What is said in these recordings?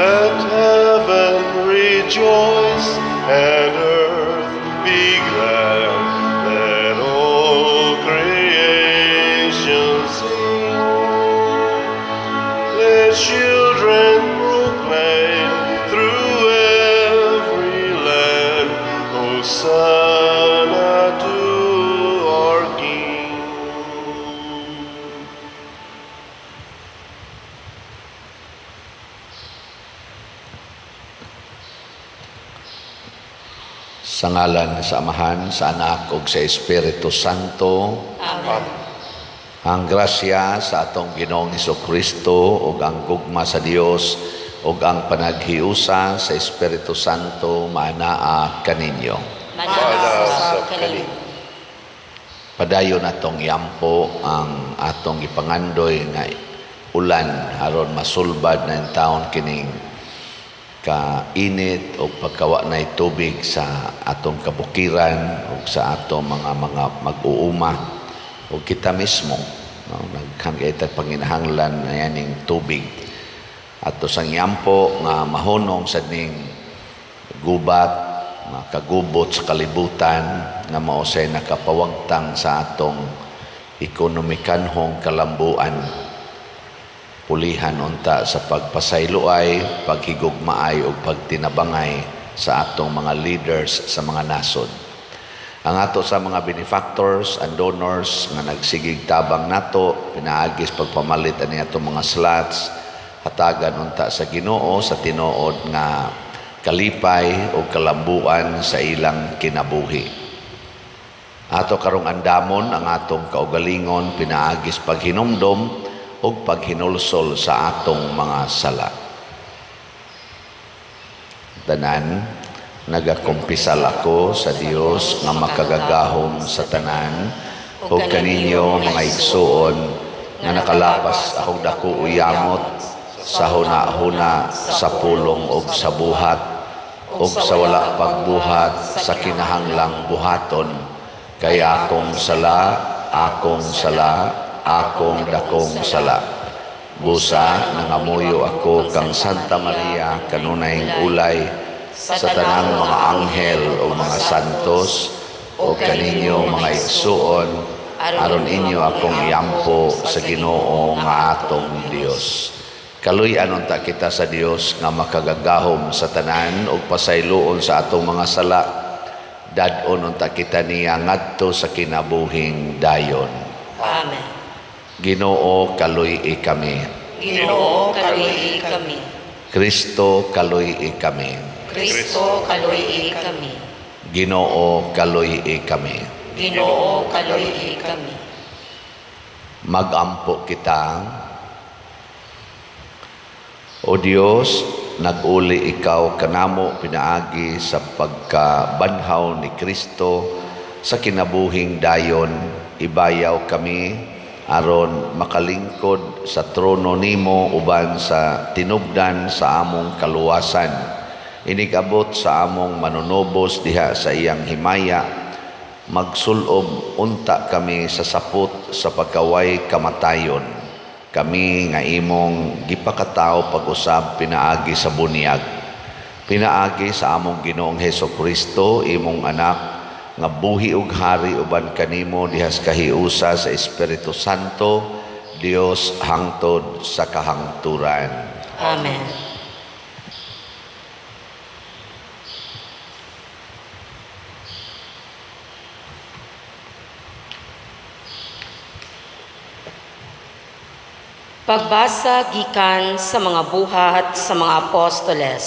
Let heaven rejoice and earth be glad. Let all creation sing. Let children proclaim through every land, Hosanna to our King. Sa ngalan sa Amahan, sa Anak ug sa Espiritu Santo. Amen. Ang grasya sa atong Ginoong Kristo ug ang gugma sa Dios ug ang panaghiusa sa Espiritu Santo maanaa kaninyo. Maanaa sab kanimo. Padayon atong iampo ang atong gipangandoy nga ulan aron masulbad na taon kining kainit o pagkawa na tubig sa atong kabukiran o sa atong mga mag-uuma o kita mismo, no, naghan kay panginahanglan na yaning tubig. Ato sang iampo nga mahunong sa ning gubat, makagubot sa kalibutan nga mao say nakapawagtang sa atong ekonomikanhong kalambuan. Pulihan unta sa pagpasayloay, paghigugmaay ug pagtinabangay sa atong mga leaders sa mga nasod. Ang ato sa mga benefactors and donors nga nagsigig tabang nato pinaagis pagpamalit ani atong mga slots, hatagan unta sa Ginoo sa tinuod nga kalipay o kalambuan sa ilang kinabuhi. Ato karong andamon ang atong kaugalingon pinaagis paghinumdom ug paghinulsol sa atong mga sala. Tanan, nagakumpisal ako sa Dios nga makagagahom sa tanan ug kaninyo mga igsuon nga nakalapas akong dako uyamot sa huna-huna, sa pulong ug sa buhat ug sa wala pagbuhat sa kinahanglang buhaton, kay akong sala, akong sala, akong dakong sala. Busa nangamuyo ako kang Santa Maria kanunayng ulay, sa tanang mga anghel o mga santos o kaninyo mga igsuon, aron inyo akong iampo sa Ginoo nga atong Dios. Kaluy-an unta kita sa Dios nga makagagahom sa tanan ug pasayloon sa atong mga sala. Dad-on unta kita niya ngadto sa kinabuhing dayon. Amen. Ginoo, kaluy-i kami. Ginoo, kaluy-i kami. Kristo, kaluy-i kami. Kristo, kaluy-i kami. Ginoo, kaluy-i kami. Ginoo, kaluy-i kami. Magampo kita. O Dios, nag-uli ikaw kanamo pinaagi sa pagkabanhaw ni Kristo sa kinabuhing dayon, ibayaw kami aron makalingkod sa trono nimo uban sa tinubdan sa among kaluwasan. Inigabot sa among manunubos diha sa iyang himaya, magsulob unta kami sa sapot sa pagkaway kamatayon. Kami nga imong gipakatao pag-usab pinaagi sa bunyag. Pinaagi sa among Ginoong Heso Kristo, imong anak, nga buhi ug hari uban kanimo dihas kahiusa sa Espiritu Santo, Dios hangtod sa kahangturan. Amen. Pagbasa gikan sa mga buhat sa mga apostoles.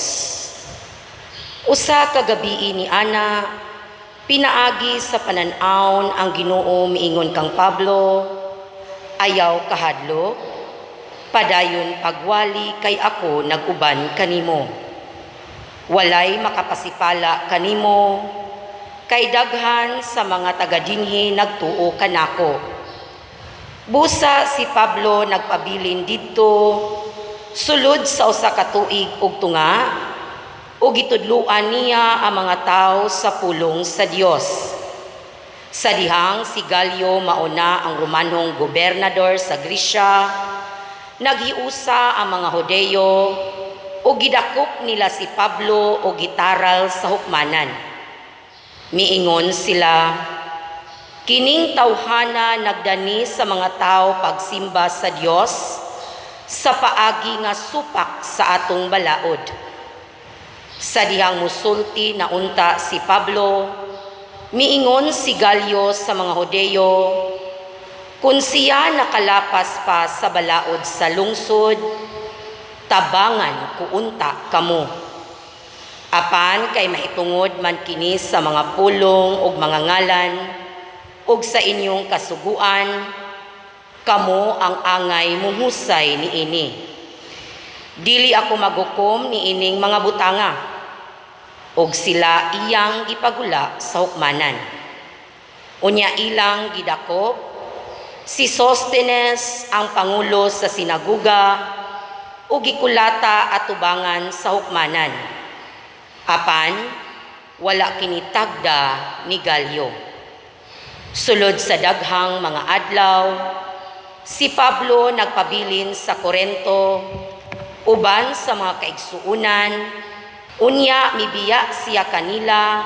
Usa ka gabii ni Ana, pinaagi sa panan-awon ang Ginoo miingon kang Pablo, ayaw kahadlok, padayon pagwali kay ako nag-uban kanimo. Walay makapasipala kanimo, kay daghan sa mga taga-dinhi nagtuo kanako. Busa si Pablo nagpabilin didto sulod sa usa ka tuig ug tunga, ug gitudloan niya ang mga tawo sa pulong sa Dios. Sa dihang si Galio mauna ang Romanong gobernador sa Gresya, naghiusa ang mga Hudeyo Ug gidakop nila si Pablo ug gitaral sa hukmanan. Miingon sila, "Kining tawhana nagdani sa mga tao pagsimba sa Dios sa paagi nga supak sa atong balaod." Sa dihang musulti na unta si Pablo, miingon si Galio sa mga Hudeyo, "Kung siya nakalapas pa sa balaod sa lungsod, tabangan ko unta kamo. Apan kay mahitungod man kini sa mga pulong ug mga ngalan ug sa inyong kasuguan, kamo ang angay muhusay niini. Dili ako maghukom niining mga butanga." Ug sila iyang gipagula sa hukmanan. Unya ilang gidakop si Sostenes, ang pangulo sa sinaguga, ug gikulata atubangan sa hukmanan. Apan wala kini tagda ni Galio. Sulod sa daghang mga adlaw, si Pablo nagpabilin sa Korento uban sa mga kaigsuonan. Unya mibiya siya kanila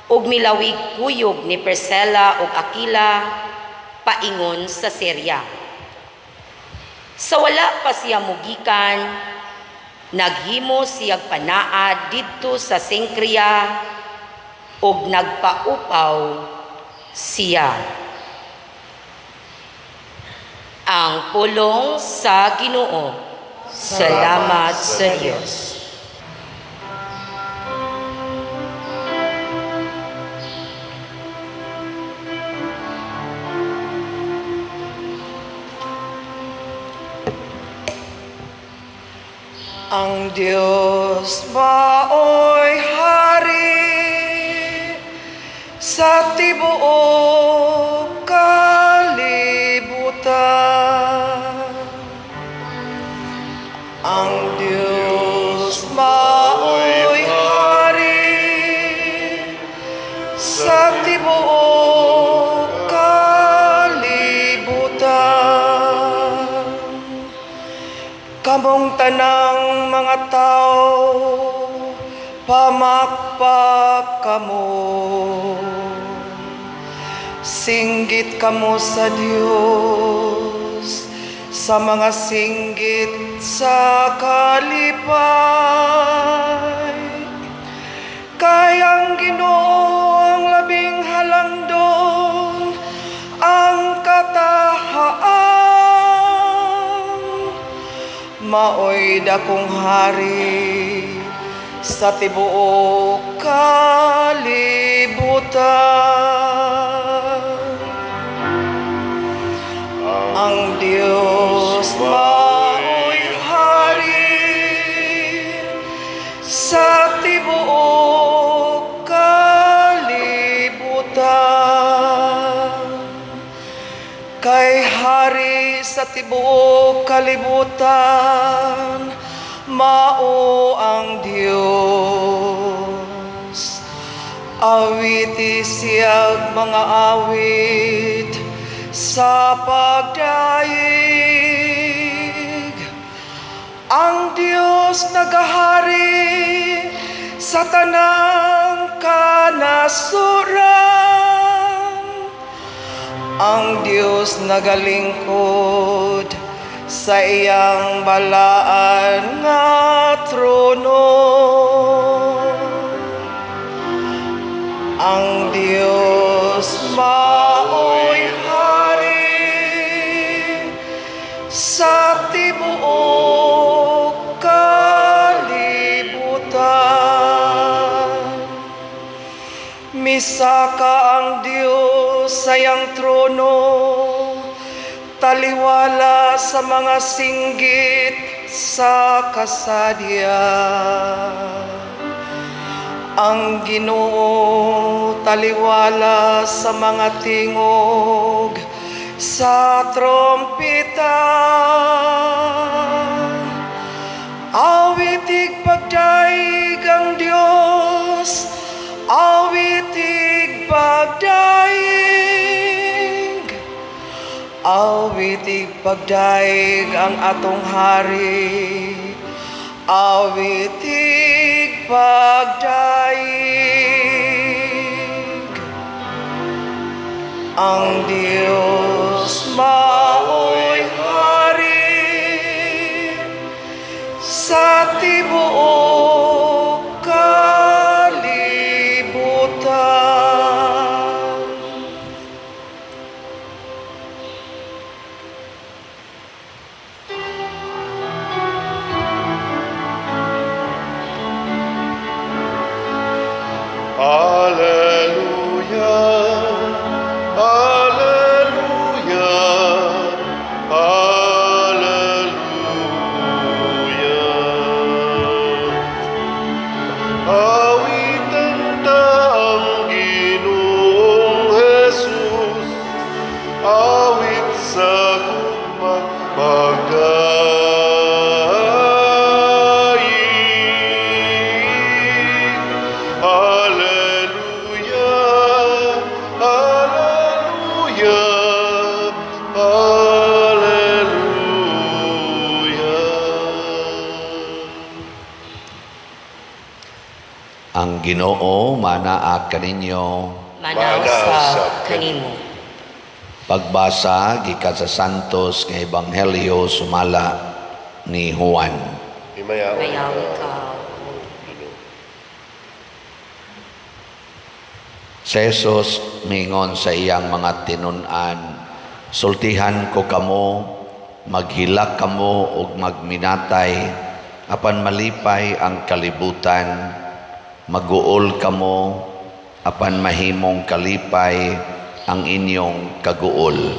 ug milawig kuyog ni Priscilla ug Aquila paingon sa Syria. Sa wala pa siya mugikan, naghimo siyag panaad didto sa Cencrea ug nagpaupaw siya. Ang pulong sa Ginoo. Salamat sa Dios. Ang Diyos mao'y hari sa tibuok kalibutan. Ang Diyos mao'y hari sa tibuok kalibutan. Kamong tanang mga tao, pamakpak kamo. Singgit kamo sa Dios, sa mga singgit sa kalipay. Kay ang Ginoo ang labing halangdon, ang katahaan. Maoy dakong hari sa tibuok kalibutan. Ang Diyos maoy hari sa tibuok kalibutan. Kay hari sa tibuok kalibutan, mao ang Diyos. Awiti siyag mga awit sa pagdaig. Ang Diyos nagahari sa tanang kanasuran. Ang Diyos nagalingkod sa iyang balaan nga trono. Ang Diyos maoy hari sa tibuok kalibutan. Misaka ang Diyos sa iyang trono, taliwala sa mga singgit sa kasadya. Ang Ginoo taliwala sa mga tingog sa trompeta. Awitig pagdaig ang Diyos, awitig pagdaig. Awitig pagdaig ang atong hari, Awitig pagdaig. Ang Diyos mao'y hari sa tibuok kalibutan. Alleluia, Alleluia, Alleluia. Awitan ta ang Ginoong Jesus, awit sa gugma pagdaig. Alleluia, Alleluia, Alleluia. Ang Ginoo manaa kaninyo. Manaw Manaw sa kanimo. Pagbasa gikan sa Santos nga Ebanghelyo sumala ni Juan. Himayaon Mayaw ka, ikaw. Ginoo. Si Jesus mingon sa iyang mga tinun-an, "Sultihan ko kamo, maghilak kamo ug magminatay, apan malipay ang kalibutan, maguol kamo, apan mahimong kalipay ang inyong kaguol.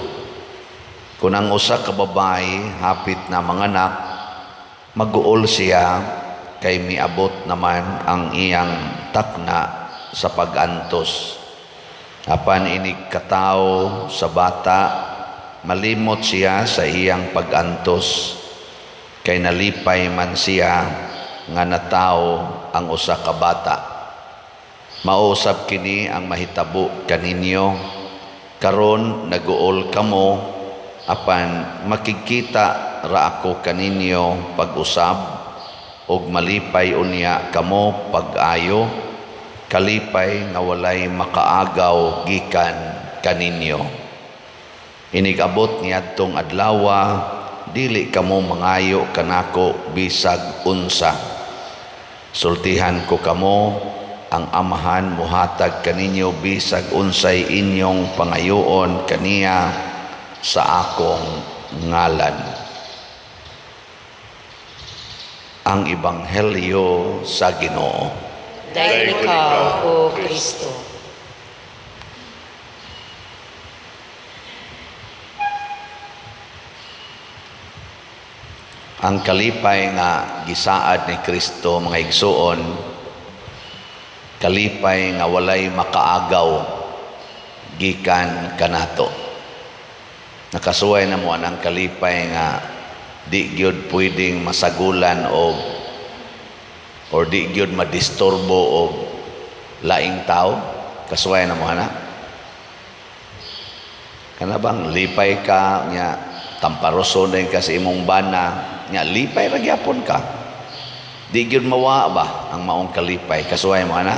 Kung ang usa ka babae hapit na manganak, maguol siya kay miabot naman ang iyang takna sa pag-antos. Apan inig katawo sa bata, malimot siya sa iyang pag-antos, kay nalipay man siya nga natawo ang usa ka bata. Mausab kini ang mahitabo kaninyo, karon naguol kamo, apan makigkita ra ako kaninyo pag-usab, ug malipay unya kamo pag-ayo, kalipay nga walay makaagaw gikan kaninyo. Inig-abot niadtong adlawa, dili kamo mangayo kanako bisag unsa. Sultihan ko kamo, ang Amahan muhatag kaninyo bisag unsay inyong pangayoon kaniya sa akong ngalan." Ang Ebanghelyo sa Ginoo. Dayon ikaw, O Kristo. Ang kalipay nga gisaad ni Kristo, mga igsuon, kalipay nga walay makaagaw gikan kanato. Nakasuway na mo ang kalipay nga di gyud pwedeng masagulan og or di gyud madisturbo og laing tao. Kasuway na mo ana. Kana bang lipay ka nya tamparoson din ka sa imong bana nya lipay ra gyapon ka. Di gyud mawa ba ang maong kalipay. Kasuway mo ana.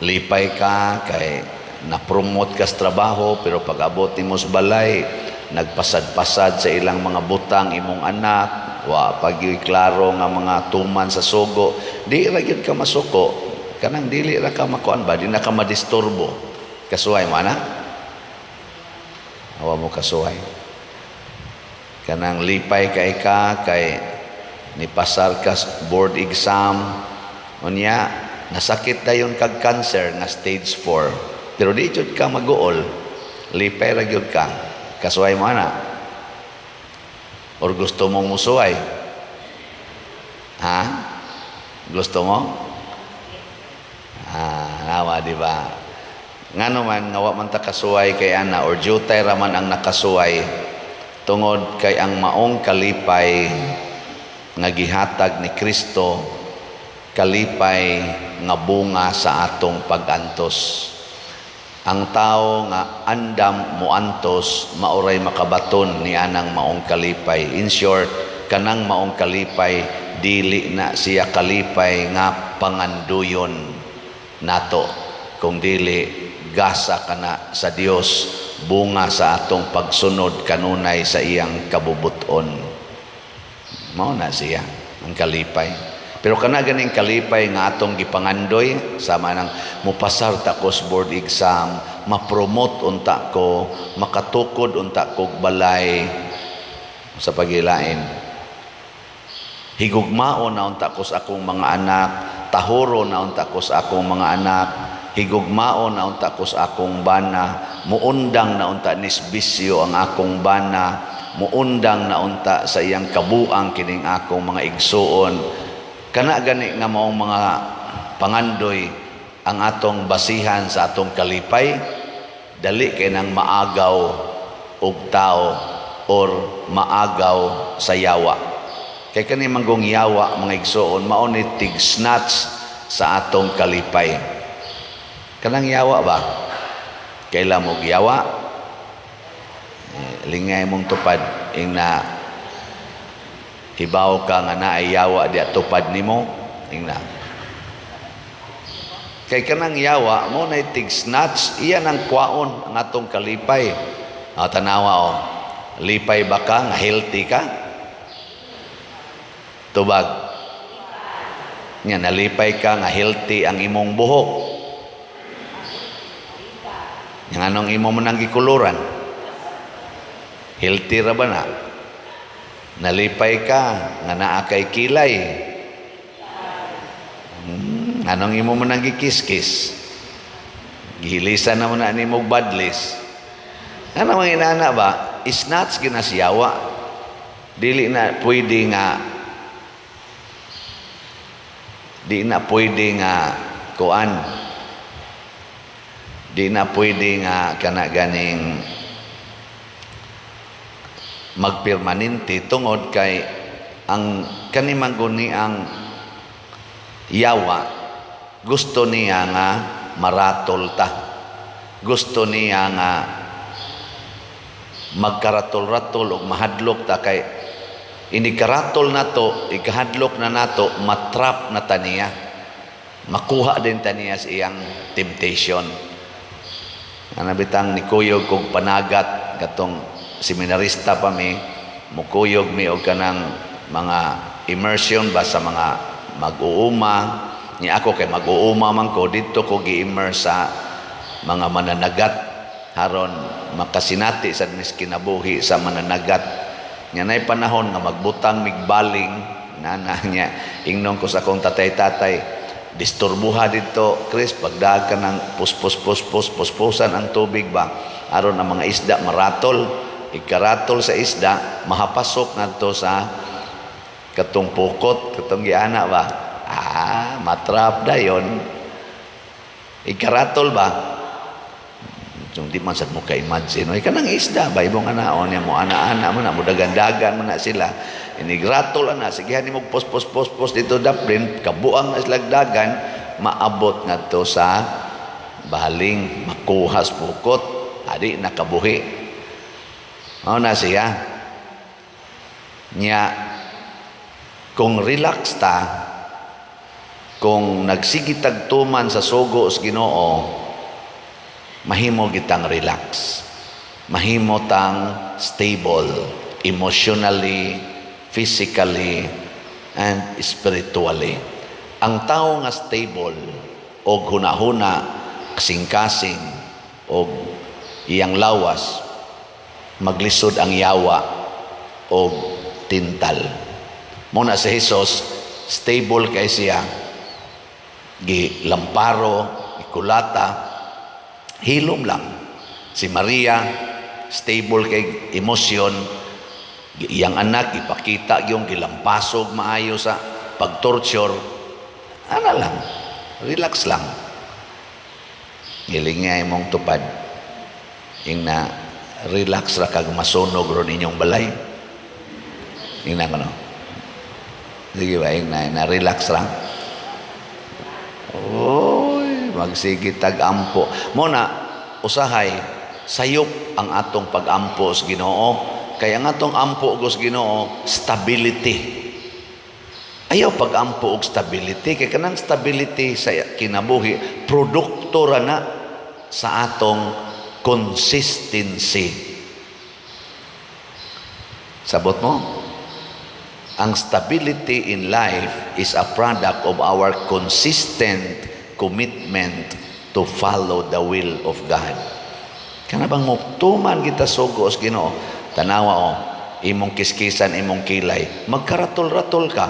Lipay ka kay na-promote ka sa trabaho, pero pag abot nimo sa balay nagpasad-pasad sa ilang mga butang imong anak, wa pag klaro nga mga tuman sa sugo, di ra gyud ka masuko, kanang dili ra ka makuan ba, di na ka madisturbo. Kasuway mo ana. Awa mo kasuway. Kanang lipay kay ka kay nipasar ka sa board exam, unya nasakit dayon kag cancer nga stage 4, pero di jud ka maguol, lipay ra gyud ka. Kasuway mo ana? Or gusto mong musuway? Ha? Gusto mo? Nawa, di ba? Ngano man nga wa man ta kasuway kay ana, or jutay ra man ang nakasuway, tungod kay ang maong kalipay nga gihatag ni Kristo, kalipay nga bunga sa atong pag-antos. Ang tao nga andam moantos, maoray makabaton ni anang maong kalipay. In short, kanang maong kalipay Dili na siya kalipay nga panganduyon nato, kung dili gasa kana sa Dios, bunga sa atong pagsunod kanunay sa iyang kabubuton. Mao na siya ang kalipay. Pero kana ganing kalipay nga atong gipangandoy, sama nang mupasar ta ko sa board exam, ma-promote unta ko, makatukod unta kog balay sa pagilain, higugmao na unta ko sa akong mga anak, tahuro na unta ko sa akong mga anak, higugmao na unta ko sa akong bana, muundang na unta nisbisyo ang akong bana, muundang na unta sa iyang kabuang kining akong mga igsuon. Kana gani nga maong mga pangandoy ang atong basihan sa atong kalipay, dali kay nang maagaw og tao or maagaw sa yawa. Kay kani manggong yawa, mga igsuon, mao ni tig-snatch sa atong kalipay. Kanang yawa ba? Kaila mo yawa? Eh, lingay mong tupad ing na hibaw ka nga naay yawa di tupad nimo ing na. Kay kanang yawa mo na tig-snatch, iya nang kwaon ang atong kalipay. Ah, tanawa oh. Lipay ba ka nga healthy ka? Tubag. Nga nalipay ka nga healthy ang imong buhok. Nga anong imo mo nang gikuluran? Healthy ra ba na? Nalipay ka nga naa kay kilay. Anong imo mo nang gikiskis? Gihilisan na mo na nimo badlis. Ano mga inana ba? Snatch ginasiyawa. Dili na pwede nga di na pwede nga kuan, di na pwede nga kana ganing magpermanente tungod kay ang kanimang ang yawa gusto niya nga maratol ta, gusto niya nga magkaratol-ratol og mahadlok ta, kay inikaratol nato, ikahadlok na nato, matrap na ta niya, makuha din ta niya sa iyang temptation. Ana bitang nikuyog kog panagat katong seminarista pa mi, mukuyog mi og kanang mga immersion ba sa mga mag-uuma. Ni ako kay mag-uuma man ko, didto ko gi-immerse sa mga mananagat haron makasinati sa mis kinabuhi sa mananagat. Nya nay panahon nga magbutang migbaling nana niya, ingnon ko sa akong tatay-tatay, disturbuha didto Chris, pagdaag ka ng puspos puspos puspusan ang tubig ba aron ang mga isda maratol. Ikaratol sa isda, mahapasok ngadto sa katong pukot, katong giana ba, matrap dayon ikaratol ba. Kung di man sad mo ka-imagine, oy, kanang isda ba ibong anaon niya mo ana-ana mo na mo dagan-dagan mo na sila. Inigratol ana, sige ni mo pos pos pos pos dito daplin, kabuang na sila dagan, maabot ngadto sa baling, makuha sa pukot, adi nakabuhi. Mao na siya. Nya kung relax ta, kung nagsigitag tuman sa sugo sa Ginoo, mahimo gitang relax, mahimo tang stable emotionally, physically, and spiritually. Ang tao nga stable og hunahuna, kasing-kasing og iyang lawas, maglisod ang yawa og tintal. Muna si Jesus, stable kay siya, gilamparo, ikulata, hilom lang. Si Maria, stable kay emosyon, iyang anak ipakita yung gilampasog maayo sa pagtorture, ana lang, relax lang. Giling nga imong tupad, ing na relax ra kag masunog ron inyong balay. Ing na kuno. Sige ba, ing na relax ra. Oy, magsige tag ampo. Mo na usahay sayop ang atong pag-ampo sa Ginoo. Kay ang atong ampo sa Ginoo, stability. Ayaw pag-ampo og stability kay kanang stability sa kinabuhi, produkto ra na sa atong consistency. Sabot mo? Ang stability in life is a product of our consistent commitment to follow the will of God. Kana bang mutuman kita sugo sa Ginoo? Tanawa o, imong kiskisan, imong kilay, magkaratol-ratol ka.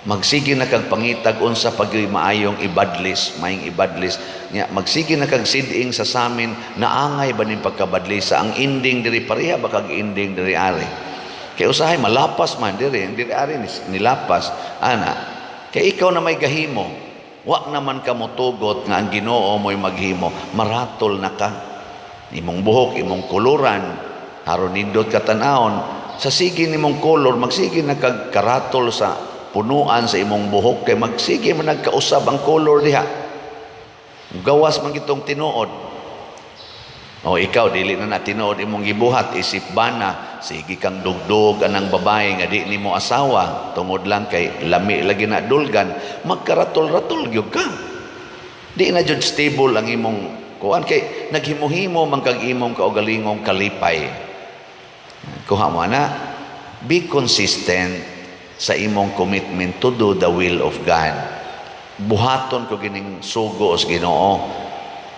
Magsige na kag pangitag unsa pagyoy maayong ibadlis, maayong ibadlis. Nya magsige na kag siding sa samin, naangay ba ning pagkabadlisa ang ending diri, pareha ba kag ending diri ari? Kay usahay malapas man diri, ang diri ari nilapas ana. Kay ikaw na may gahimo, wa naman ka motugot nga ang Ginoo mo'y maghimo, maratol na ka. Imong buhok, imong kuluran, aron nindot ka tan-awon, sa sige nimong kolor, magsige na kag karatol sa punuan sa imong buhok kay magsige man nagkausab ang color diha. Gawas man kitong tinuod. O ikaw, dili na na tinuod imong gibuhat isip bana, sige kang dugdug anang babae nga di nimo asawa tungod lang kay lami lagi na dulgan, magkaratol-ratol gyud ka. Di na jud stable ang imong kuan kay naghimo-himo man kag imong kaugalingong kalipay. Kuha mo na, be consistent sa imong commitment to do the will of God. Buhaton ko gining sugo sa Ginoo.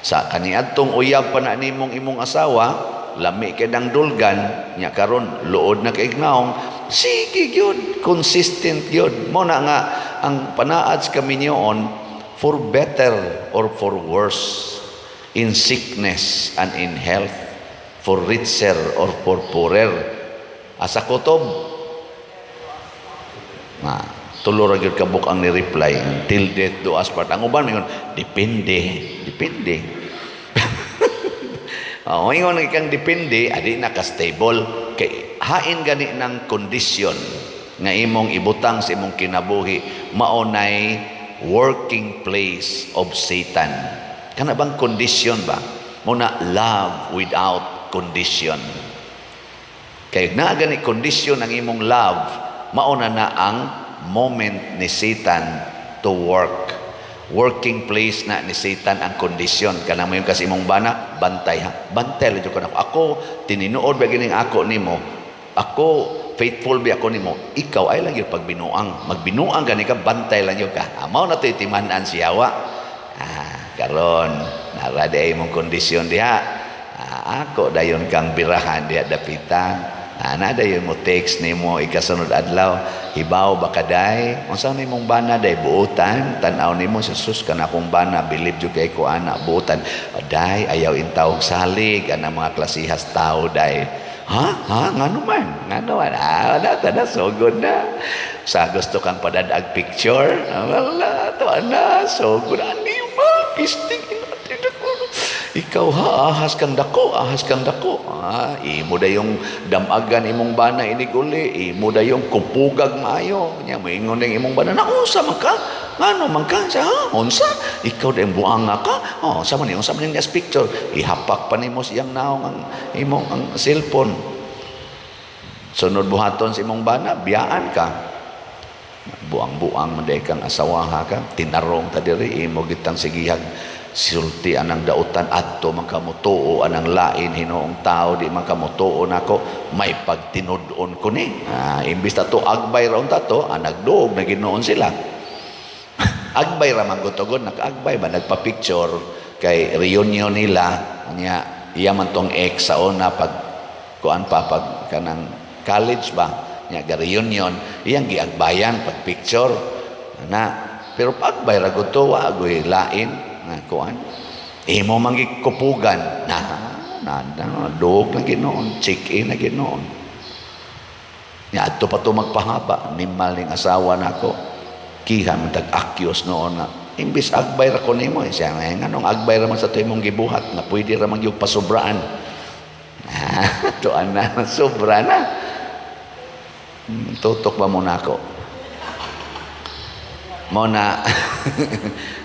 Sa kaniadtong uyab pa na nimong imong asawa, lami kay dang dulgan, nya karon luod na kay naong, sige gyud, consistent gyud. Mo na nga ang panaad sa kaminyoon, for better or for worse, in sickness and in health, for richer or for poorer. Asa kutob, nga tulo ra gyud kabuk ang ni-reply, till death do us part. Ang uban ingon, depende, depende. Oh, ingon kang depende, adi na ka stable kay hain gani ng kondisyon nga imong ibutang sa imong kinabuhi, mao nay working place of Satan. Kana bang kondisyon ba? Mo na love without condition. Kay naa gani kondisyon ang imong love, mao na na ang moment ni Satan to work. Working place na ni Satan ang kondisyon. Kanang mayon kasi imong bana, bantay ha. Bantay lang jud ko nako. Ako, tinuod ba gining ako nimo? Ako, faithful ba ako nimo? Ikaw ay lang yung pagbinuang. Magbinuang gani ka, bantay lang yun ka. Mao na to'y timan-an siya wa. Ah, karon nara di ay imong kondisyon diha. Ah, ako dayon kang birahan diha dapita. Ah, na dayon mo text nimo ikasunod adlaw, hibaw ba kaday? Unsa na imong bana day, buotan? Tan-aw nimo sa sus kana akong bana, bilib jud kay ko ana buotan. Day, ayaw intawog salig ana mga klasihas tao day. Ha? Ha? Ngano man? Ngano man? Ah, wala ta na, sugod na. Sa gusto kang padadag picture, ah, wala, to na, sugod. Animal, pisting, ikaw ha, ahas kang dako, ahas kang dako. Ah, imo dayong damagan imong bana inig uli, imo dayong kupugag maayo. Nya moingon ding imong bana, naunsa man ka? Ngano man ka? Sa ha, unsa? Ikaw dayong buanga ka? Oh, unsa man ni, unsa man ni picture? Ihapak pa nimo siyang naong ang imong ang cellphone. Sunod buhaton sa imong bana, biyaan ka. Buang-buang man day kang asawaha ka, tinarong ta diri, imo gitang sigihag sulti anang dautan adto man kamo tuo anang lain hinoong tao, di man kamo tuo nako, may pagtinud-on ko ni. Ah, imbis ta to agbay ra unta to, ah, nagduog na Ginoon sila. Agbay ra man gutogon, nakagbay ba, nagpa-picture kay reunion nila nya, iya man tong ex sa una pag kuan pa, pag kanang college ba nya, ga reunion, iyang giagbayan pag picture na, pero pagbay ra gud to, wa agoy lain nga kuan, imo man gikupugan na na, na duog na Ginoon, check in na Ginoon. Nya adto pa to magpahaba, nimal ning asawa nako, kiha man tag akyos noon nga imbis agbay ra ko nimo eh, siya nga nganong agbay ra man sa to imong gibuhat nga pwede ra man gyud pasubraan. Ah, tuan na sobra na. Tutok ba mo nako mo na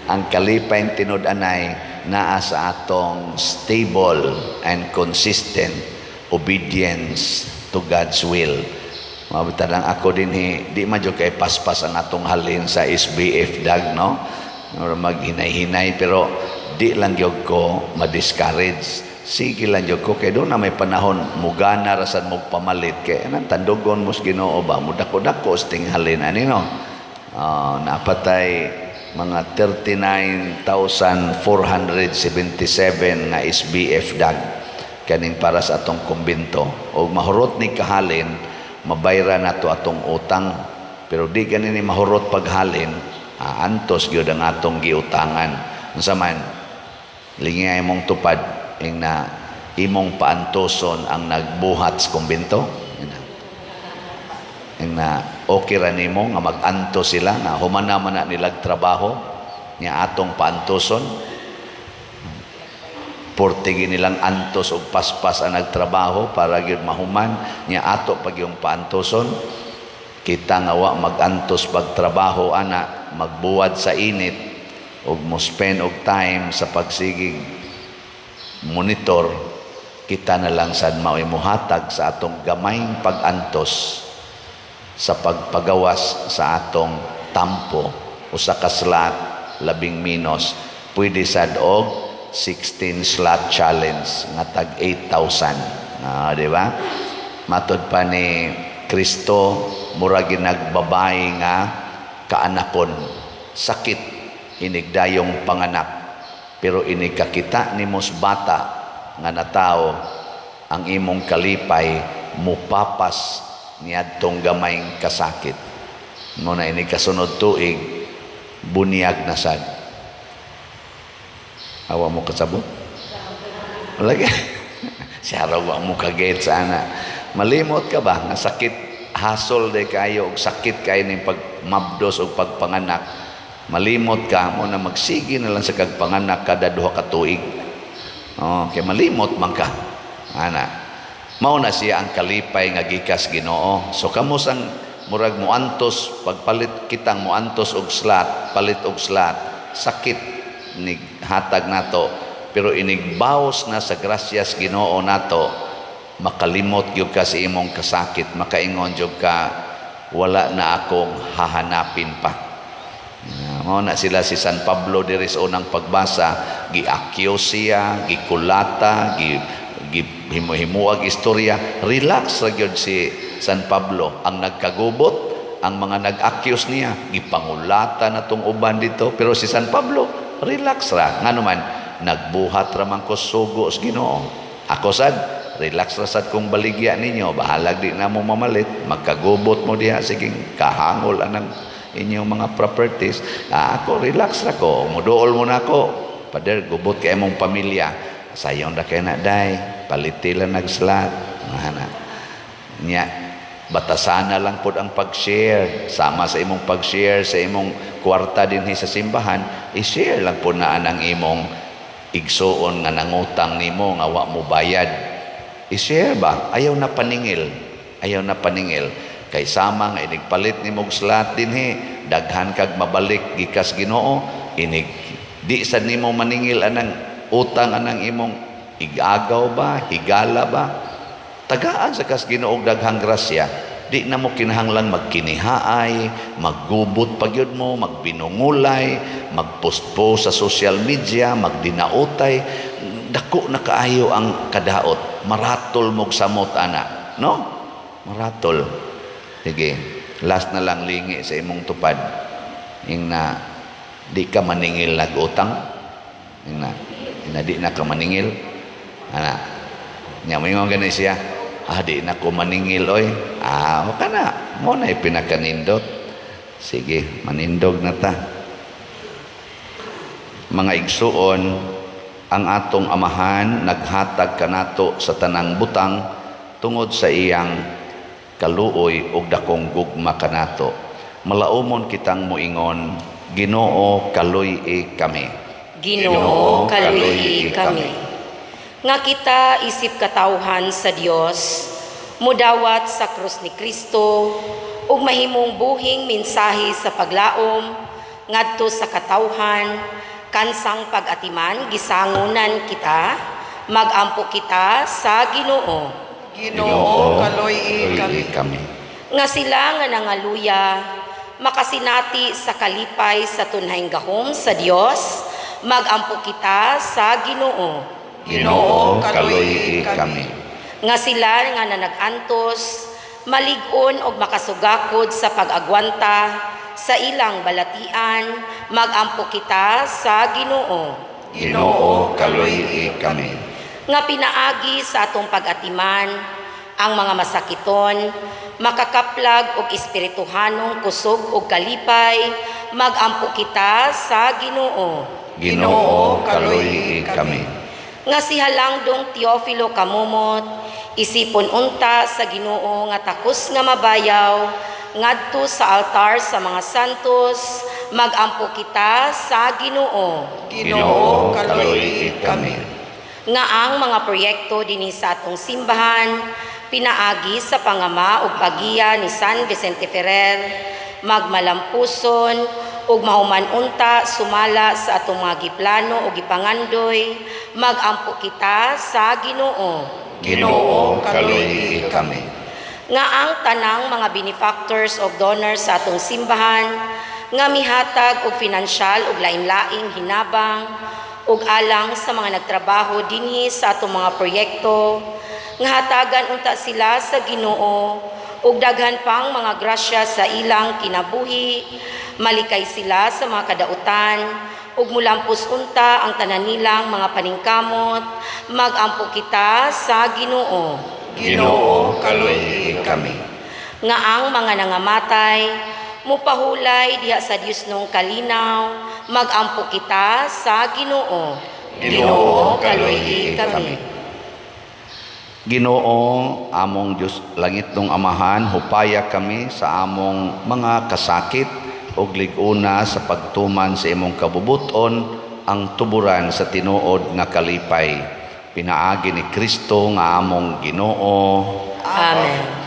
ang kalipay tinud-anay naa sa atong stable and consistent obedience to God's will. Mabita lang ako din, di man jud kay paspas ang atong halin sa SBF dag, no? Or maghinay-hinay, pero di lang gyud ko ma-discourage. Sige lang gyud ko kay doon na may panahon mugana ra sad mo pamalit kay anang tandugon mo sa Ginoo ba mudako-dako sa tinghalin ani, no? Napatay mga 39,477 nga SBF dag kaning para sa atong kumbento og mahurot ni kahalin, mabayra nato atong utang, pero di gani ni mahurot paghalin, antos gyud ang atong giutangan. Unsa man lingay imong tupad ing na imong paantoson ang nagbuhat sa kumbento? Ing na okay ra nimo nga mag-antos sila nga human na man na nilag trabaho nya atong paantoson? Portige nilang antos og paspas ang nagtrabaho para gyud mahuman nya ato pag yung paantoson. Kita nga wa magantos pagtrabaho ana, magbuwad sa init ug mo spend og time sa pagsigig monitor, kita na lang sad mao'y muhatag sa atong gamayng pag-antos sa pagpagawas sa atong tampo. Usa ka slot, labing minos, pwede sad og 16 slot challenge nga tag 8,000. Di ba? Matod pa ni Kristo, mura ginagbabay nga kaanakon, sakit inigdayong panganak, pero inikakita ni mos bata nga natao, ang imong kalipay mupapas niadtong gamayng kasakit mo na. Ini kasunod tuig, bunyag na sad. Awa mo kasabot lagi siya raw, wa mo kagets ana. Malimot ka ba nga sakit, hasol day kayo og sakit kayo ning pagmabdos og pagpanganak? Malimot ka mo na, magsige na lang sa kagpanganak kada 2 ka tuig. Oh, kay malimot man ka ana. Mao na siya ang kalipay nga gikas Ginoo. So kamos ang murag muantos pagpalit, kitang muantos og slot, palit og slot, sakit ni hatag nato, pero inigbaos na sa grasyas Ginoo nato, makalimot gyud ka sa imong kasakit, makaingon gyud ka, "Wala na akong hahanapin pa." Mao na sila si San Pablo diri sa unang pagbasa, giakyo siya, gikulata, gi gi himo-himuag istorya, relax ra gyud si San Pablo. Ang nagkagubot, ang mga nag-accuse niya, gipangulata na tong uban dito, pero si San Pablo relax ra. Ngano man, nagbuhat ra man ko sugo sa Ginoo. Ako sad, relax ra sad kung baligya ninyo, bahalag di na mo mamalit, magkagubot mo diha, sige kahangol anang inyong mga properties. Ako relax ra ko, muduol mo na ako. "Pader, gubot kay imong pamilya." "Sayon ra kay na day, paliti lang nagslot." Ana. Nya batasana lang pod ang pag-share, sama sa imong pag-share sa imong kwarta dinhi sa simbahan, i-share lang pod na anang imong igsuon nga nangutang nimo nga wa mo bayad. I-share ba? Ayaw na paningil. Ayaw na paningil. Kay sama nga inigpalit nimo og slot dinhi, daghan kag mabalik gikas Ginoo, inig di sad nimo maningil anang utang anang imong igagaw ba, higala ba. Tagaan sa kas Ginoo og daghang grasya. Di na mo kinahanglang magkinihaay, maggubot pa gyud mo, magbinungulay, magpost-post sa social media, magdinautay. Dako na kaayo ang kadaot. Maratol mog samot ana, no? Maratol. Sige, last na lang, lingi sa imong tupad. Ing na di ka maningil nag-utang. Ing na di na ka maningil. Ana. Nya moingon gani siya, "Ah, di na ko maningil oy." Ah, o kana. Mo na pinakanindot. Sige, manindog na ta. Mga igsuon, ang atong amahan naghatag kanato sa tanang butang tungod sa iyang kaluoy ug dakong gugma kanato. Malaumon kitang moingon, "Ginoo, kaluy-i kami." Ginoo, kaluy kami. Nga kita isip katawhan sa Dios, mudawat sa krus ni Kristo ug mahimong buhing mensahe sa paglaom ngadto sa katawhan, kansang pag-atiman gisangunan kita, magampo kita sa Ginoo. Ginoo, kaluy kami. Kami. Nga sila nga nangaluya, makasinati sa kalipay sa tunhayng gahom sa Dios, magampo kita sa Ginoo. Ginoo, kaluy kami. Nga sila nga nanagantos, malig-on og makasugakod sa pag-agwanta sa ilang balatian, magampo kita sa Ginoo. Ginoo, kaluy kami. Nga pinaagi sa atong pag-atiman ang mga masakiton, makakaplag og espirituhanong kusog og kalipay, magampo kita sa Ginoo. Ginoo, kaluy kami. Nga si Halangdong Teofilo Kamumot, isipon unta sa Ginoo nga takos nga mabayaw ngadto sa altar sa mga santos, magampo kita sa Ginoo. Ginoo, kaluy kami. Nga ang mga proyekto dinhi sa atong simbahan pinaagi sa pangama ug pagiya ni San Vicente Ferrer magmalampuson ug mahuman unta sumala sa atong mga giplano ug gipangandoy, magampo kita sa Ginoo. Ginoo, kaluy kami. Nga ang tanang mga benefactors o donors sa atong simbahan nga mihatag og finansyal ug lain-laing hinabang ug alang sa mga nagtrabaho dinhi sa atong mga proyekto, nga hatagan unta sila sa Ginoo ug daghan pang mga grasya sa ilang kinabuhi, malikay sila sa mga kadautan ug mulampos unta ang tanan nilang mga paningkamot, magampo kita sa Ginoo. Ginoo, kaluy kami. Nga ang mga nangamatay mupahulay diha sa Dios nung kalinaw, magampo kita sa Ginoo. Ginoo, kaluy kami. Ginoo, among Dios langit nung Amahan, hupaya kami sa among mga kasakit ug lig-una sa pagtuman sa imong kabubuton ang tuburan sa tinuod nga kalipay. Pinaagi ni Kristo nga among Ginoo. Amen.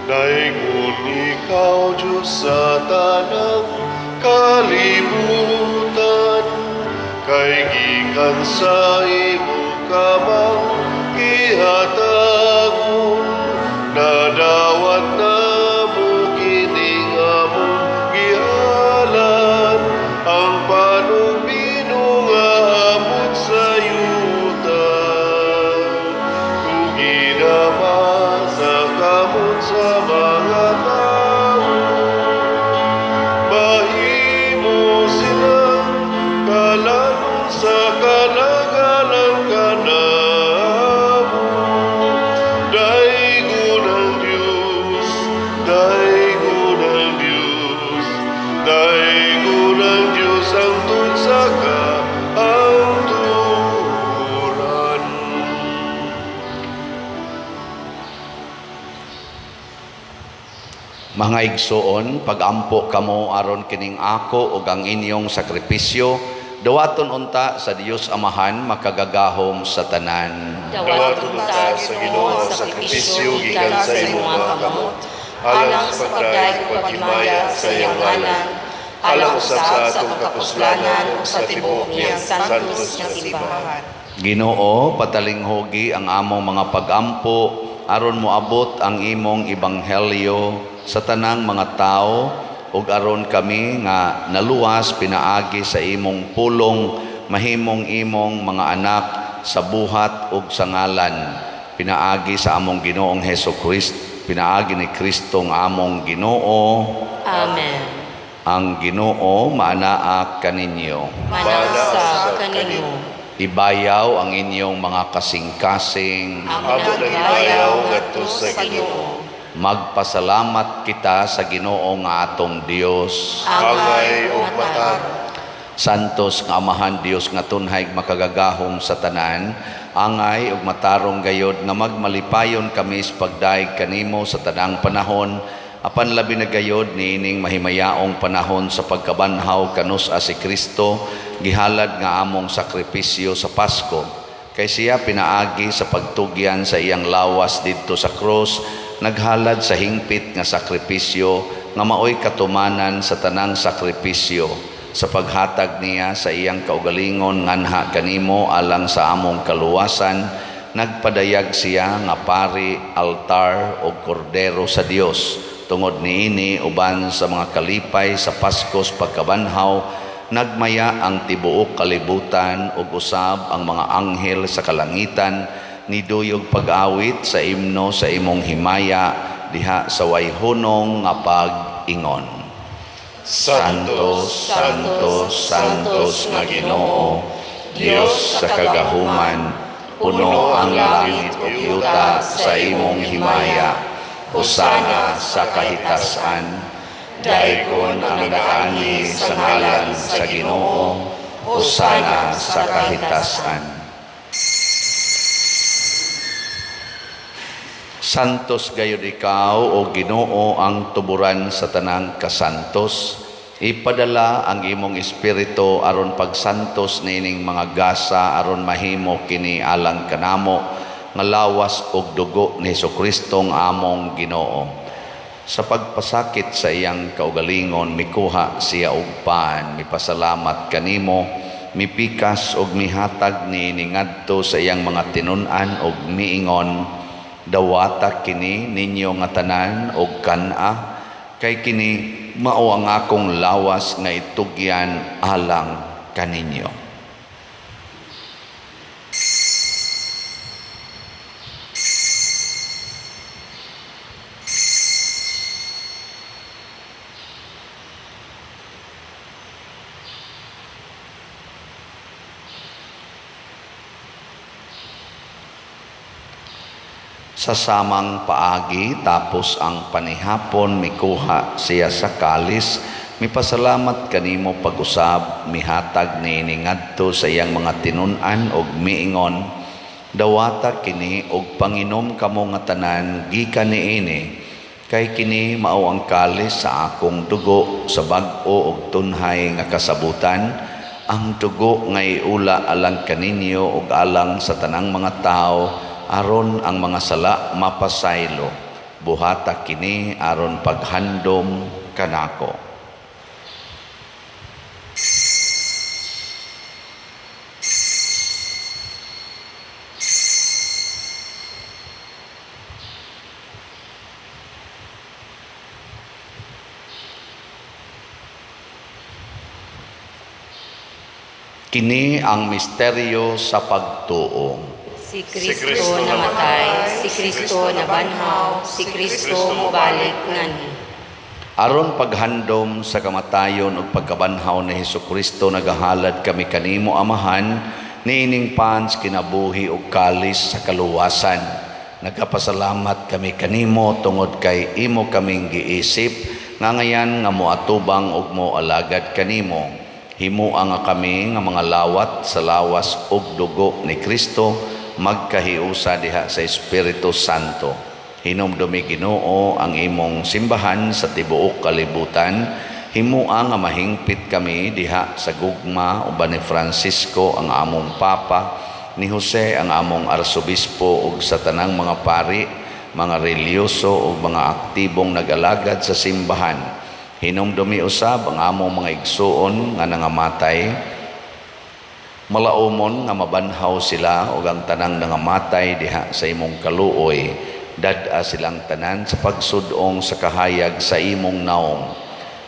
Daygon ikaw, Diyos, sa tanang kalibutan, kay gikan sa imong kamang gihatagon, nadawat namo kining among gihalan, ang panubino nga abot sa yuta. Kung ginama sa kamot sa mga tao, mahimo silang kalanong sa kalagalang kanamo. Daygon ang Diyos, daygon ang Diyos, daygon ang Diyos ang sa kaangturan. Mga igsoon, pagampo kamo aron kining ako ug ang inyong sakripisyo, dawaton unta sa Dios Amahan makagagahom sa tanan. Dawaton unta sa Ginoo ang sakripisyo gikan sa imong mga kamot, alang sa pagdayeg ug paghimaya sa iyang ngalan, alang usab sa atong kapuslanan ug sa tibuok niyang santos nga simbahan. Ginoo, patalinghugi ang among mga pagampo aron moabot ang imong ebanghelyo sa tanang mga tao ug aron kami nga naluwas pinaagi sa imong pulong mahimong imong mga anak sa buhat ug sa ngalan, pinaagi sa among Ginoong Hesus Kristo, pinaagi ni Kristo nga among Ginoo. Amen. Ang Ginoo maanaa kaninyo. Manasa kaninyo. Ibayaw ang inyong mga kasing-kasing. Amo nang ibayaw ngadto sa Ginoo. Magpasalamat kita sa Ginoo nga atong Dios. Angay ug matarong. Santos nga Amahan Dios nga tunhay makagagahom sa tanan, angay ug matarong gayod nga magmalipayon kami sa pagdayeg kanimo sa tanang panahon, apan labi na gayod niining mahimayaong panahon sa pagkabanhaw kanus-a si Kristo, gihalad nga among sakripisyo sa Pasko. Kay siya pinaagi sa pagtugyan sa iyang lawas didto sa krus, naghalad sa hingpit nga sakripisyo nga maoy katumanan sa tanang sakripisyo. Sa paghatag niya sa iyang kaugalingon nganha kanimo alang sa among kaluwasan, nagpadayag siya nga pari, altar ug kordero sa Dios. Tungod niini, uban sa mga kalipay sa Paskos pagkabanhaw, nagmaya ang tibuok kalibutan ug usab ang mga anghel sa kalangitan niduyog pag-awit sa imno sa imong himaya diha sa way hunong nga pag-ingon. Santo, Santo, Santos nga Ginoo, Dios sa kagahuman, puno ang langit ug yuta sa imong himaya. Hosana sa kahitasan. Daygon ang nagaani sa ngalan sa Ginoo. Hosana sa kahitasan. Santos gayud ikaw, o Ginoo, ang tuburan sa tanang kasantos. Ipadala ang imong espiritu aron pagsantos niining mga gasa aron mahimo kini alang kanamo nga lawas ug dugo ni Hesukristo nga among Ginoo. Sa pagpasakit sa iyang kaugalingon, mikuha siya og pan, mipasalamat kanimo, mipikas og mihatag niini ngadto sa iyang mga tinun-an og miingon: "Dawata kini ninyo nga tanan og kan-a, kay kini mao ang akong lawas nga itugyan alang kaninyo." Sa samang paagi, tapos ang panihapon, mikuha siya sa kalis, mipasalamat kanimo pag-usab, mihatag niini ngadto sa iyang mga tinun-an og miingon: "Dawata kini og panginom kamo nga tanan gikan niini, kay kini mao ang kalis sa akong dugo sa bag-o og tunhay nga kasabutan, ang dugo nga iula alang kaninyo ug alang sa tanang mga tawo aron ang mga sala mapasaylo. Buhata kini aron paghandom kanako." Kini ang misteryo sa pagtuo. Si Kristo namatay, si Kristo nabanhaw, si Kristo mobalik nganhi. Aron paghandom sa kamatayon ug pagkabanhaw ni Hesukristo, nagahalad kami kanimo, Amahan, niining pan sa kinabuhi ug kalis sa kaluwasan. Nagapasalamat kami kanimo tungod kay imo kaming giisip nga ngayan nga moatubang ug moalagad kanimo. Himoa nga kami nga mga lawat sa lawas ug dugo ni Kristo magkahiusa diha sa Espiritu Santo. Hinumdumi, Ginoo, ang imong simbahan sa tibuok kalibutan. Himoa nga mahingpit kami diha sa gugma uban ni Francisco ang among Papa, ni Jose ang among Arsobispo ug sa tanang mga pari, mga relihiyoso ug mga aktibong nag-alagad sa simbahan. Hinumdumi usab ang among mga igsuon nga nangamatay. Malaumon nga mabanhaw sila ug ang tanang nangamatay diha sa imong kaluoy. Dad-a silang tanan sa pagsud-ong sa kahayag sa imong naong.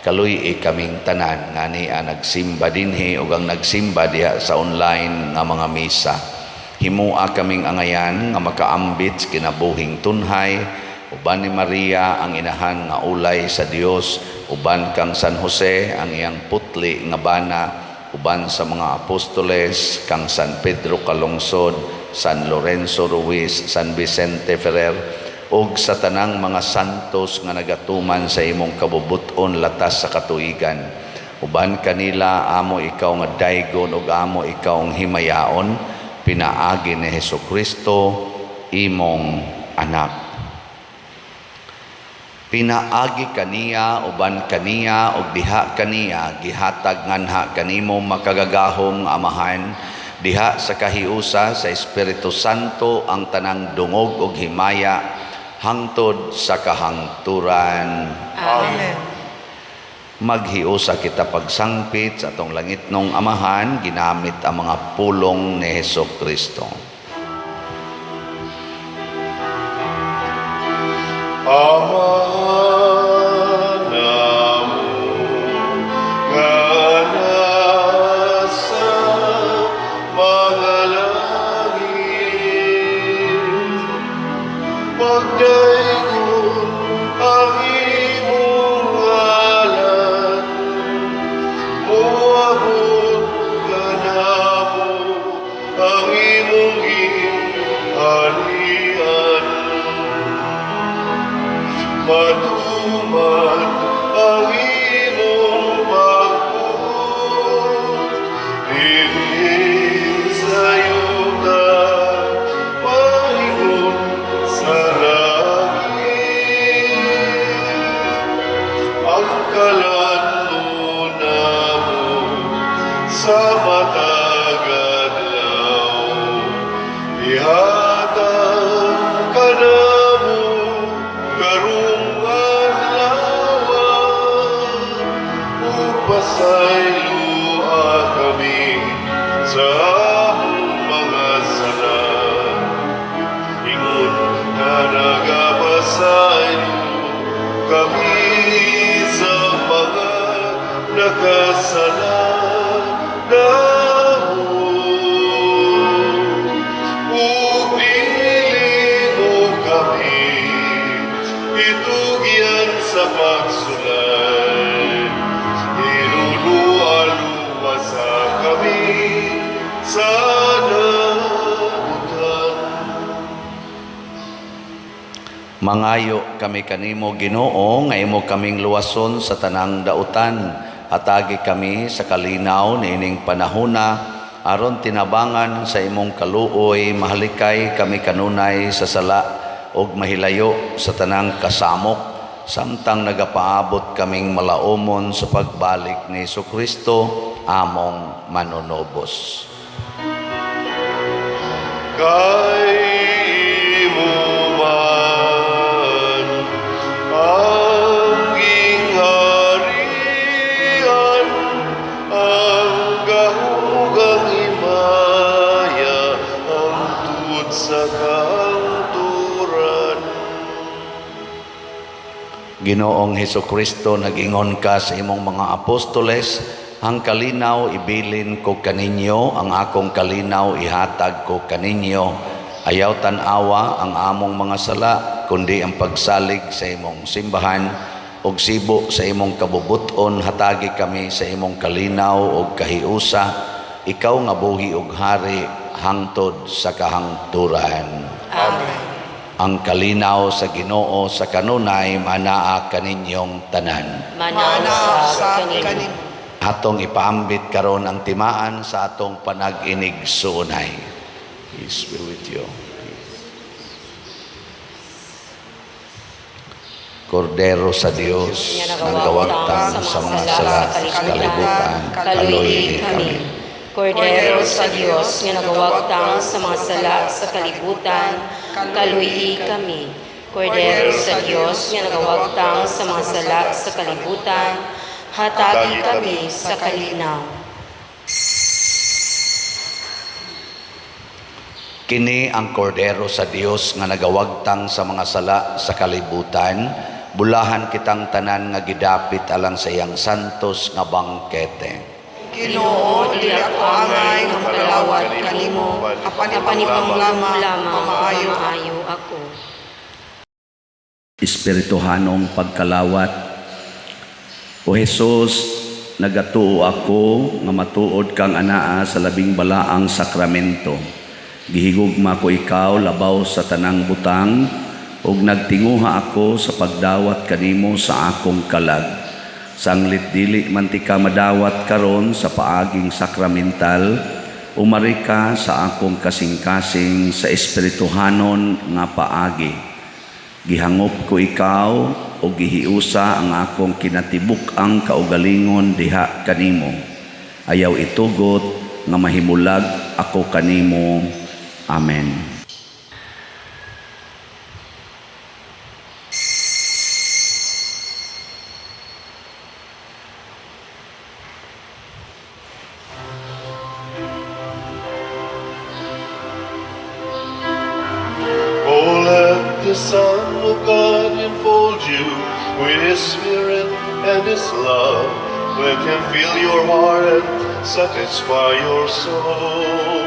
Kaluy-i kaming tanan nga ania nagsimba dinhi ug ang nagsimba diha sa online nga mga misa. Himoa kaming angayan nga makaambit sa kinabuhing tunhay uban ni Maria ang inahan nga ulay sa Dios, uban kang San Jose ang iyang putli nga bana, uban sa mga apostoles, kang San Pedro Calungsod, San Lorenzo Ruiz, San Vicente Ferrer, ug sa tanang mga santos nga nagatuman sa imong kabubut-on latas sa katuigan. Uban kanila amo ikaw nga daygon ug amo ikaw ang himayaon, pinaagi ni Hesukristo imong anak. Pinaagi kaniya, uban kaniya, ug diha kaniya, gihatag nganha kanimo makagagahom nga Amahan, diha sa kahiusa sa Espiritu Santo ang tanang dungog ug himaya hangtod sa kahangturan. Amen. Maghiusa kita pagsangpit sa atong langitnong Amahan ginamit ang mga pulong ni Heso Kristo. Ama namo nga nasa mga langit, pagdaygon ang imong ngalan, moabot kanamo ang imong gingharian. Matuman ang imong pagbuot dinhi sa yuta paingon sa langit. Ang kalan-on namo sa matag adlaw, ihatag kanamo karong adlaw, ug pasayloa kami sa among mga sala, ingon nga nagapasaylo kami sa mga nakasala namo. Ug dili mo kami itugyan sa pagsulay, hinunua luwasa kami sa dautan. Mangayo kami kanimo, Ginoo, nga imo kaming luwason sa tanang dautan. Hatagi kami sa kalinaw niining panahona aron tinabangan sa imong kaluoy mahalikay kami kanunay sa sala ug mahilayo sa tanang kasamok samtang nagapaabot kaming malaumon sa pagbalik ni Kristo among manunubos. Kay imo man ang gingharian, ang gahom ug ang himaya, hangtod sa kahangturan. Ginoong Heso Kristo, nag-ingon ka sa imong mga apostoles, "Ang kalinaw ibilin ko kaninyo, ang akong kalinaw ihatag ko kaninyo. Ayaw tan-awa ang among mga sala, kundi ang pagsalig sa imong simbahan, ug sibo sa imong kabubuton hatagi kami sa imong kalinaw ug kahiusa, ikaw nga buhi ug hari hangtod sa kahangturan." Amen. Ang kalinaw sa Ginoo sa kanunay manaa kaninyong tanan. Manaa Mana sa sa kaninyo. kaninyo. Atong ipaambit karon ang timaan sa atong panag-inigsuonay. Peace be with you. Kordero sa Dios, nagawagtang sa mga sala sa kalibutan, kaluyi kami. Kordero sa Dios nga nagawagtang sa mga sala sa kalibutan, kaluyi kami. Kordero sa Dios nga nagawagtang sa mga sala sa kalibutan, hatagi kami sa kalinaw. Kini ang kordero sa Dios nga nagawagtang sa mga sala sa kalibutan, bulahan kitang tanan nga gidapit alang sa iyang santos nga bangkete. Ginoo, dili ako angay nga makalawat kanimo, apan Apan ipamulong lamang lamang mamaayo mamaayo ako. Espirituhanong pagkalawat. O Jesus, nagatuo ako nga matuod kang anaa sa labing balaang sakramento. Gihigugma ko ikaw labaw sa tanang butang ug nagtinguha ako sa pagdawat kanimo sa akong kalag. Sanglit dili man tika madawat karon sa paaging sakramental, umari ka sa akong kasing-kasing sa espirituhanon nga paagi. Gihangop ko ikaw o gihiusa ang akong kinatibuk-ang kaugalingon diha kanimo. Ayaw itugot nga mahimulag ako kanimo. Amen. Let the Son of God enfold you with His Spirit and His love. Let Him fill your heart and satisfy your soul.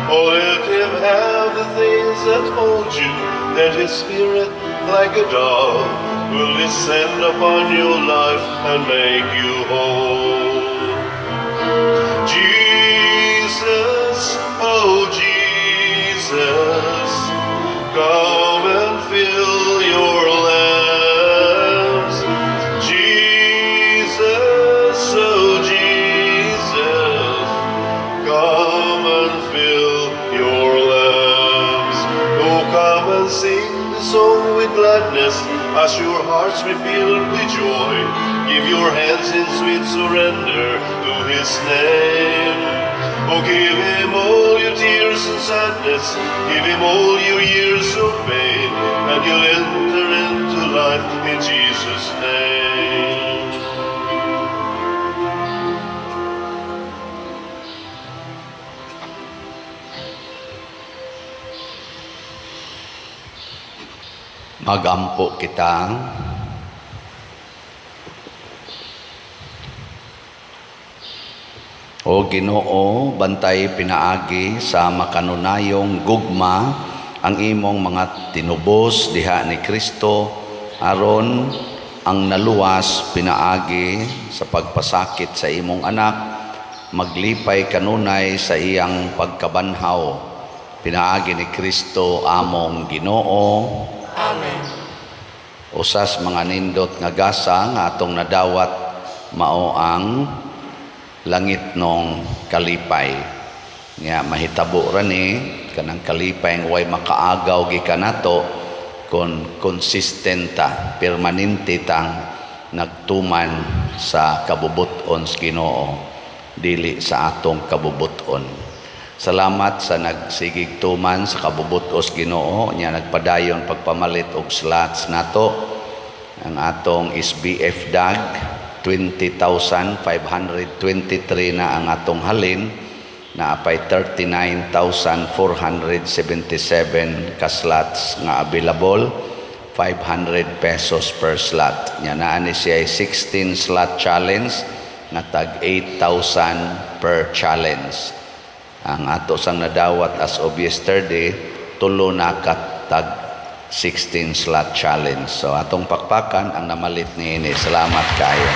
Oh, let Him have the things that hold you. Then His Spirit, like a dove, will descend upon your life and make you whole. Jesus, oh Jesus, come and fill your lambs. Jesus, oh Jesus, come and fill your lambs. Oh, come and sing the song with gladness as your hearts be filled with joy. Give your hands in sweet surrender to His name. Oh, give Him all your tears and sadness, give Him all your years of pain, and you'll enter into life in Jesus' name. Magampo kita. O Ginoo, bantay pinaagi sa makanunayong gugma ang imong mga tinubos diha ni Kristo aron ang naluwas pinaagi sa pagpasakit sa imong anak, maglipay kanunay sa iyang pagkabanhaw pinaagi ni Kristo among Ginoo. Amen. Usas mga nindot nga gasa nga atong nadawat mao ang langit nong kalipay. Nga mahitabo ra ni kanang kalipay nga way makaagaw gikan nato kon consistent ta, permanente tang nagtuman sa kabubut-on sa Ginoo, dili sa atong kabubut-on. Salamat sa nagsigig tuman sa kabubut-on sa Ginoo nya nagpadayon pagpamalit og slots nato. Ang atong SBF DAG 20,523 na ang atong halin, naapay 39,477 ka slots nga available, 500 pesos per slot. Nya naa ni siya 16 slot challenge nga tag 8,000 per challenge. Ang ato sang nadawat as of yesterday, tulo na ka tag 16 slot challenge. So atong pakpakan ang namalit niini. Salamat kaayo.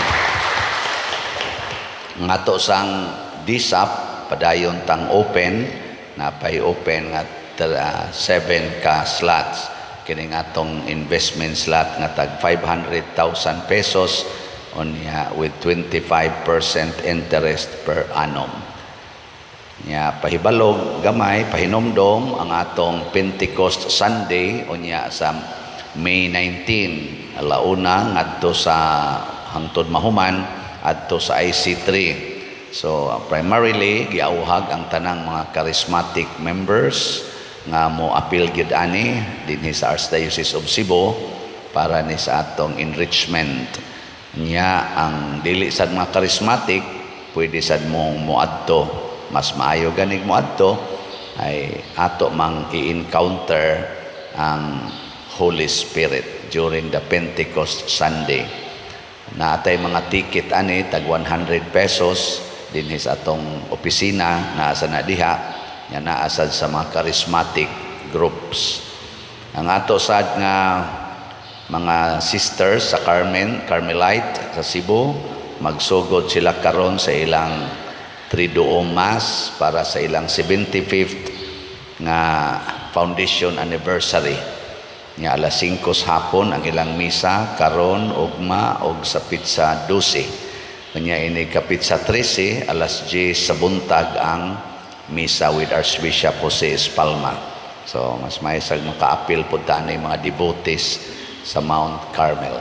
Ang ato sang DSAP padayon tang open, napay open nga 7 ka slots. Kining atong investment slot nga tag 500,000 pesos unya with 25% interest per annum. Nya pahibalog gamay pahinomdom ang atong Pentecost Sunday unya sa May 19 alauna ngadto sa hangtod mahuman adto sa IC3. So primarily giauhag ang tanang mga charismatic members nga mo apil gyud ani dinhi sa Archdiocese of Cebu para ni sa atong enrichment. Nya ang dili sad mga charismatic pwede sad mong moadto, mas maayo ganig moadto ay ato mang i-encounter ang Holy Spirit during the Pentecost Sunday. Naatay mga ticket ani tag 100 pesos dinhi sa atong opisina, naa sa na diha, nya naa sad sa mga charismatic groups. Ang ato sad nga mga sisters sa Carmen, Carmelite sa Cebu, magsugod sila karon sa ilang Triduum Mass para sa ilang 75th nga foundation anniversary. Nga alas 5 sa hapon ang ilang misa karon ugma og sa pitsa 12. Kanya ini kapitsa 13 alas 10 sa buntag ang misa with Archbishop Jose Espalma. So mas maysag makaapil pud ta ani mga devotees sa Mount Carmel.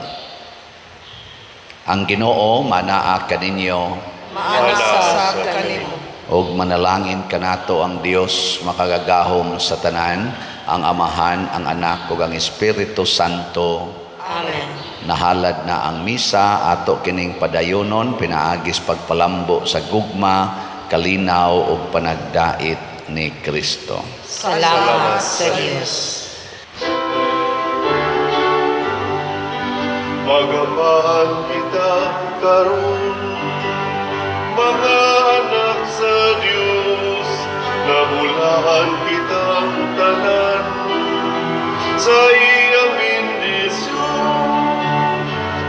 Ang Ginoo manaa kaninyo, Maana sa kanimo. Og manalangin kanato ang Dios makagagahom sa tanan, ang Amahan, ang Anak ug ang Espiritu Santo. Amen. Nahalad na ang misa ato kining padayonon pinaagis pagpalambo sa gugma, kalinaw ug panagdait ni Kristo. Salamat sa Dios. Salamat. Mag-amahan kita karon, mga anak sa Dios, nabulahan kitang tanan sa iyang bendisyon.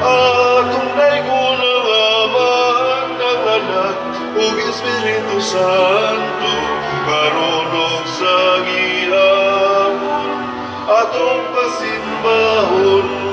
Atong daygon ang Ama, ang Anak, ug Espiritu Santo, karon ug sa gihapon, atong pasimbahon.